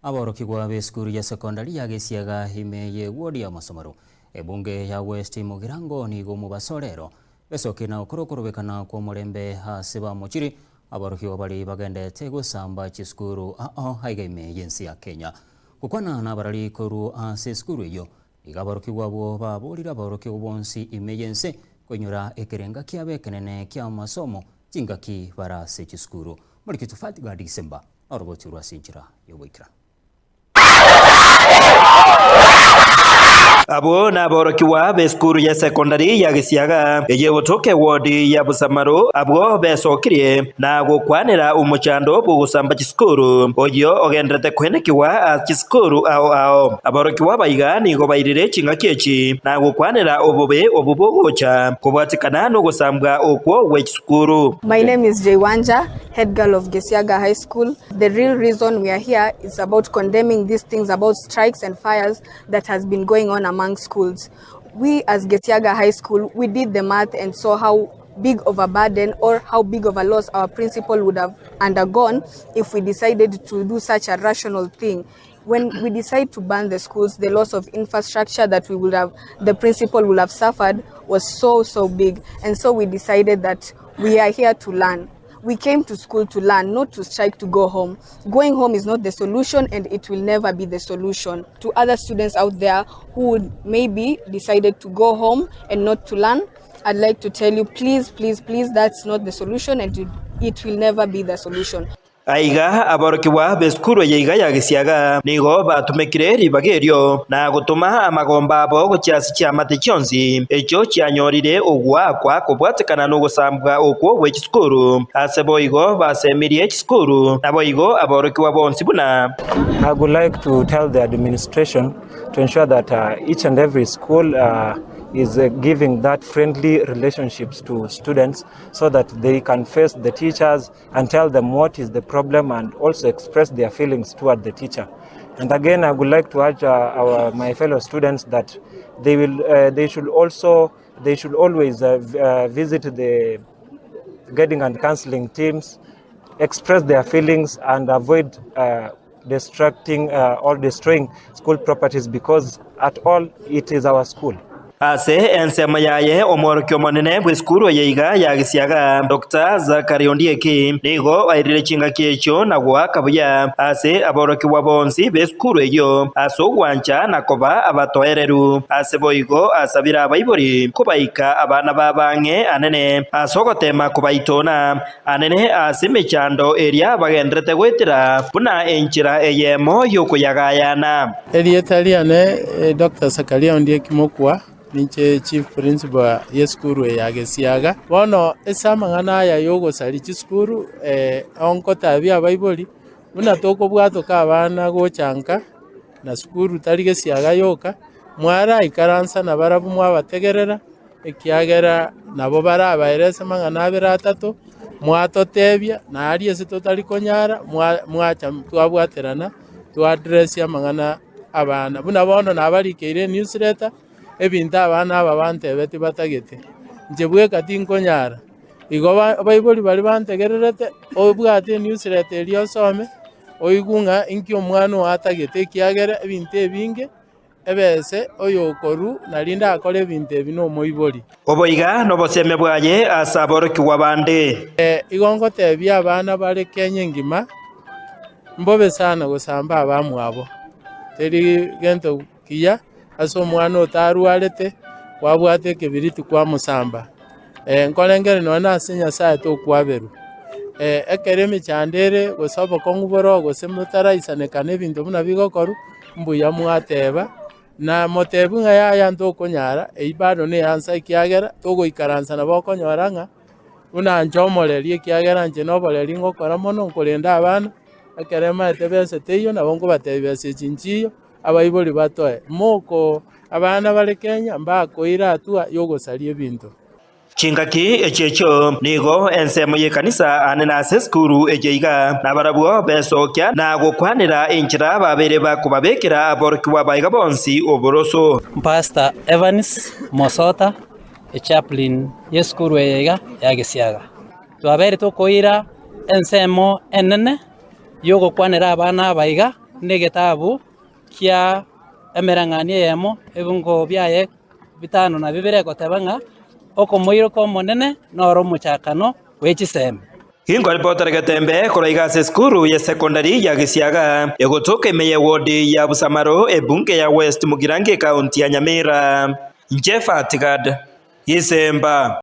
Aborokigwa b'esukuru ya sekondari ya Gesiaga ime y'ewodi ya Masomoro, ebunge ya West Mugirango nigo omobaso rero besokie na gokora okorobekana kw'omorembe ase bamochiri aborokigwa baria bagendete gosamba chisukuru ao aiga ime y'ense ya Kenya. Gokwana nabarari korwa ase esukuru eyio, nigo aborokigwa abwo baborire aborokigwa bonsi ime y'ense koinyora ekerenga kiabo ekenene ki'amasomo chingaki bare ase chisukuru. Morikito Fatgard Gisemba. Noroboti rwa ase enchera y'ogoikeranu. Abwo naborokigwa b'esukuru ya sekondari ya Gesiaga eye egotoka ewodi ya Busamaro abwo besokirie na gokwanera omochando bw'ogosamba chisukuru oyio ogenderete koenekigwa ase chisukuru ao ao. Aborokigwa aba iga nigo bairire chingaki echi na gokwanera obobe obwo bogocha kobwatekana nogosambwa okwo gwe chisukuru. My name is Jay Wanja, head girl of Gesiaga High School. The real reason we are here is about condemning these things about strikes and fires that has been going on among schools. We as Gesiaga High School, we did the math and saw how big of a burden or how big of a loss our principal would have undergone if we decided to do such a rational thing. When we decide to ban the schools, the loss of infrastructure that we would have, the principal would have suffered was so, so big. And so we decided that we are here to learn. We came to school to learn, not to strike to go home. Going home is not the solution and it will never be the solution. To other students out there who would maybe decided to go home and not to learn, I'd like to tell you, please, please, please, that's not the solution and it, it will never be the solution. Aiga aborokigwa b'esukuru eye iga ya Gesiaga nigo batumekire ribaga erio na gotoma amagomba abo gochia ase chiamate chionsi echio chianyorire ogoakwa kobwatekana nogosambwa okwo gwe chisukuru. Ase boigo basemirie chisukuru naboigo aborokigwa bonsi buna. I would like to tell the administration to ensure that uh, each and every school uh, is uh, giving that friendly relationships to students so that they can face the teachers and tell them what is the problem and also express their feelings toward the teacher. And again, I would like to urge uh, our, my fellow students that they will, uh, they should also, they should always uh, uh, visit the guiding and counseling teams, express their feelings and avoid uh, destructing uh, or destroying school properties because at all it is our school. Ase ensemo yaye omworokia omonene bw'esukuru eye iga ya Gesiaga, Doctor Zachary Ondieki, nigo airire chingaki echio na goaka buya ase aborokigwa bonsi b'esukuru eyio ase ogwancha na koba abatoereru. Ase boigo asabire abaibori kobaika abana babo ang'e anene ase ogoteema kobaitona Anene ase emechando eria bagendererete goetera buna enchera eyemo y'okoyagayana. Erieta riane Doctor Zakaria Ondieki Mokua, ninche Chief Principal y'esukuru eye ya Gesiaga. Bono ase amang'ana aya y'ogosaria chisukuru nkotabia abaibori buna tokobwatoka abana gocha nka na sukuru tari Gesiaga yoka, mwaraikaransa nabarabwo mwabategerera. Ekiagera nabo barabaere ase amang'ana abere atato, mwatotebia, na aria ase totari konyara, mwacha twabwaterana, twa address amang'ana abana. Buna bono nabarikeire enewsletter, ebinto abana aba bantebetie batagete, inche bweka tinkonyara. Igo abaibori baria bantegererete, obwate enewsletter eria osome, oigwe ng'a inki omwana oo atagete ekiagera ebinto ebinge. Ebese oyokorua, na rinde akore ebinto ebi nomoibori. Obo iga nobosemia bwaye ase aborokigwa bande. Igo ngotebia abana bare Kenya engima, mbobe sana gosamba abamwabo, teri gento kiya ase omwana otarwarete kwabwate ekebiriti kwamosamba. Nkorengere nonya na ase Nyasaye tokwaberwa. Ekero emechando ere gose obokong'u bore oo gose motaraisaneka na ebinto buna bigokorwa, mbuya mwateba, na motebie ng'a yaya ntokonyara, eyio bado ne answer ekiagera togoikaransa nabo okonyora ng'a buna inche omoreri ekiagera inche na oboreri ngokora mono nkorenda abana, ekero emaete besa teiyo nabo nkobatebia besa echi nchiyo, abaibori batoe. Moko abana bare Kenya mbakoira hatua yogosaria ebinto. Chingaki echio echio nigo ensemo y'ekanisa aane na ase esukuru eye iga, nabarabwo besokia na gokwanera enchera babeire bakobabekera aborokigwa baiga bonsi oboroso. Pastor Evans Mosota, echaplain y'esukuru eye iga ya Gesiaga. Twabeire tokoira ensemo enene y'ogokwanera abana aba iga. Negetabu kia emereng'anio eyemo, ebingo biaye bitano na bibere egoteba ng'a okomoiroka Omonene noro omochakano bwe chisemi. Inkoripotera Getembe korwa iga ase esukuru ye secondary ya Gesiaga, egotoka ime ye ward ya Busamaro, ebunge ya West Mugirango ekaunti ya Nyamira. Inche Fatigad Gisemba.